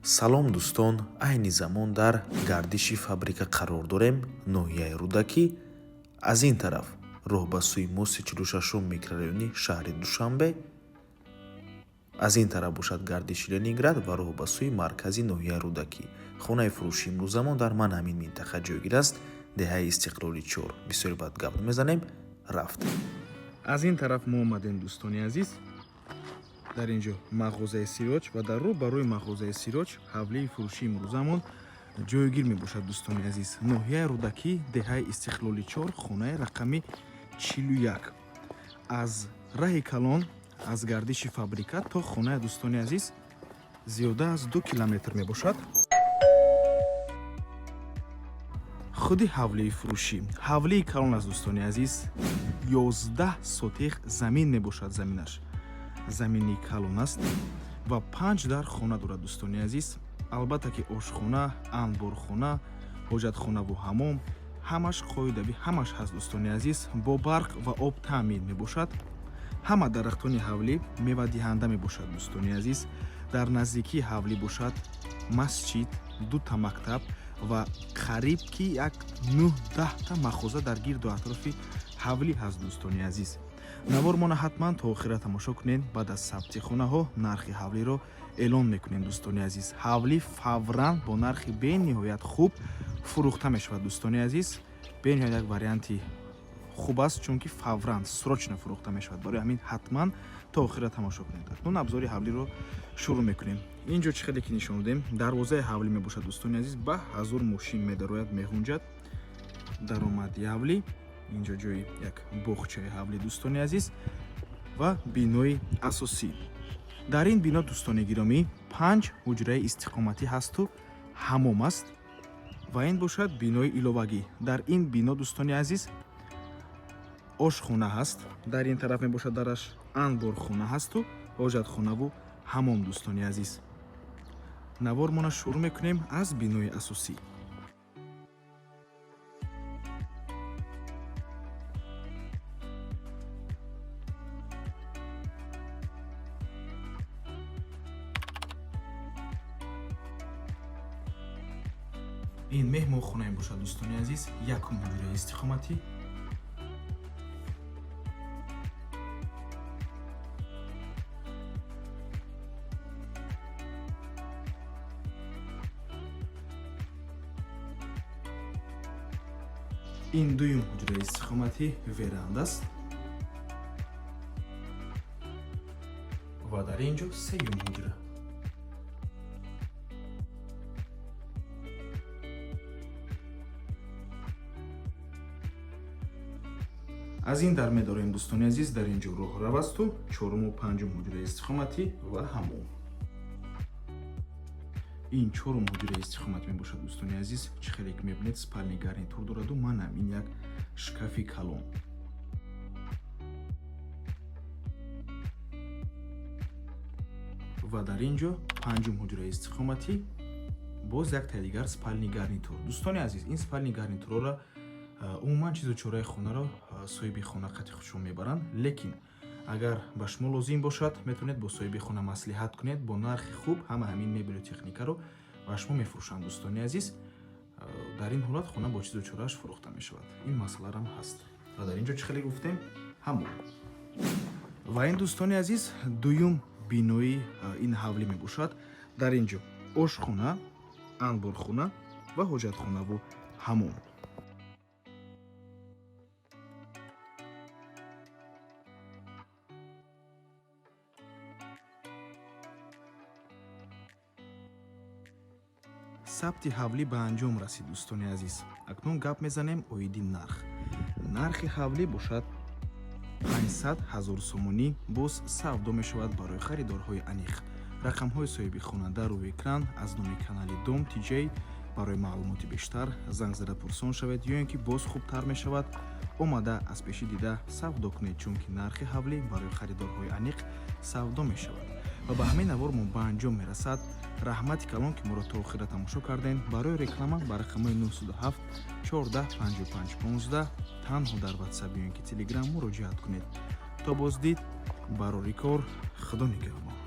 Салом, дӯстон. Айни замон дар гардиши фабрика қарор дорем, ноҳияи Рӯдакӣ. Аз ин тараф роҳ ба сӯи мости 46-ум микрорайони шаҳри Душанбе, аз ин тараф бошад гардиши Ленинград ва роҳ ба сӯи маркази ноҳияи Рӯдакӣ. Хонаи фурӯши имрӯзамон дар ман ҳамин минтақа ҷойгир аст, деҳаи Истиқлоли 4. Бисёре баъд гап мезанем, рафтем. Аз ин тараф мо омадем, дӯстони азиз. Дар ин ҷо мағозаи Сироҷ ва дар рӯ ба рӯи мағозаи Сироҷ ҳавлии фурӯшии имрӯзамон ҷойгир мебошад, дӯстони азиз. Ноҳияи Рӯдакӣ, деҳаи Истиқлоли 4, хонаи рақами 41. Аз раҳи калон, аз гардиши фабрика то хонаи, дӯстони азиз, зиёда аз 2 километр мебошад. Худи ҳавлии фурӯшӣ ҳавлии калон аст, дӯстони азиз. 11 сотих замин мебошад. Заминаш замини калон аст ва панҷ дар хона дорад, дӯстони азиз. Албатта ки ошхона, анборхона, ҳоҷатхонаву ҳамом, ҳамаш қоидавӣ, ҳамаш ҳаст, дӯстони азиз. Бо барқ ва об таъмин мебошад. Ҳама дарахтони ҳавлӣ мевадиҳанда мебошад, дӯстони азиз. Дар наздикии ҳавлӣ бошад масҷид, дута мактаб ва қариб ки як нӯҳ даҳта мағоза дар гирду атрофи ҳавлӣ ҳаст, дӯстони азиз. Навормона ҳатман то охира тамошо кунед. Баъд аз сабти хонаҳо нархи ҳавлиро эълон мекунем, дӯстони азиз. Ҳавлӣ фавран бо нархи бениҳоят хуб фурӯхта мешавад, дӯстони азиз. Бениҳоят як варианти хуб аст, чунки фавран, срочно фурӯхта мешавад. Барои ҳамин ҳатман то охира тамошо кунед. Акнун абзори ҳавлиро шурӯъ мекунем. Ин ҷо чӣ хеле ки нишон додем, дарвозаи ҳавлӣ мебошад, дӯстони азиз. Ба ҳазур мошин медарояд, меғунҷад. Даромади ҳавлӣ инҷо, ҷои як боғчаи ҳавлӣ, дӯстони азиз, ва бинои асосӣ. Дар ин бино, дӯстони гиромӣ, панҷ ҳуҷраи истиқоматӣ ҳасту ҳамом аст ва ин бошад бинои иловагӣ. Дар ин бино, дӯстони азиз, ошхона ҳаст, дар ин тараф мебошад дараш, анборхона ҳасту ҳоҷатхонаву ҳамом. Дӯстони азиз, навормона шурӯъ мекунем аз бинои асосӣ. Ин меҳмонхонае бошад, дӯстони азиз, якум ҳуҷраи истиқоматӣ. Ин дуюм ҳуҷраи истиқоматӣ, веранда аст ва дар ин ҷо сеюм ҳуҷра. Аз ин дар медорем, дӯстони азиз, дар ин ҷо роҳрав асту чоруму панҷум ҳуҷраи истиқоматӣ ва ҳамом. Ин чорум ҳуҷраи истиқомат мебошад, дӯстони азиз. Чӣ хеле ки мебинед, спальный гарнитур дораду манам ин як шкафи калон. Ва дар ин ҷо панҷум ҳуҷраи истиқоматӣ, боз яктаи дигар спальный гарнитур. Дӯстони азиз, ин спальный гарнитурҳоро, умуман чизу чораи хонаро соҳиби хона қати худшон мебаранд, лекин агар ба шумо лозим бошад, метавонед бо соҳиби хона маслиҳат кунед. Бо нархи хуб ҳама ҳамин мебелу техникаро ба шумо мефурӯшанд, дӯстони азиз. Дар ин ҳолат хона бо чизу чорааш фурӯхта мешавад, ин масъаларам ҳаст. Ва дар ин ҷо чӣ хеле гуфтем, ҳамон. Ва ин, дӯстони азиз, дуюм бинои ин ҳавлӣ мебошад. Дар ин ҷо ошхона, анборхона ва ҳоҷатхонаву ҳамом. Сабти ҳавлӣ ба анҷом расид, дӯстони азиз. Акнун гап мезанем оиди нарх. Нархи ҳавлӣ бошад 500 ҳазор сомонӣ. Боз савдо мешавад барои харидорҳои аниқ. Рақамҳои соҳиби хона дар рӯи экран. Аз номи канали Дом Тиҷей барои маълумоти бештар занг зада пурсон шавед ё ин ки боз хубтар мешавад, омада аз пешӣ дида савдо кунед, чунки нархи ҳавлӣ барои харидорҳои аниқ савдо мешавад. Ва ба ҳамин навор мо ба анҷом мерасад. Раҳмати калон, ки моро то охира тамошо кардем. Барои реклама ба рақамҳои 907 14 55 15 танҳо дар Ватсап ё ин ки Телеграм муроҷиат кунед. То боздид, барори кор, Худо нигаҳбон.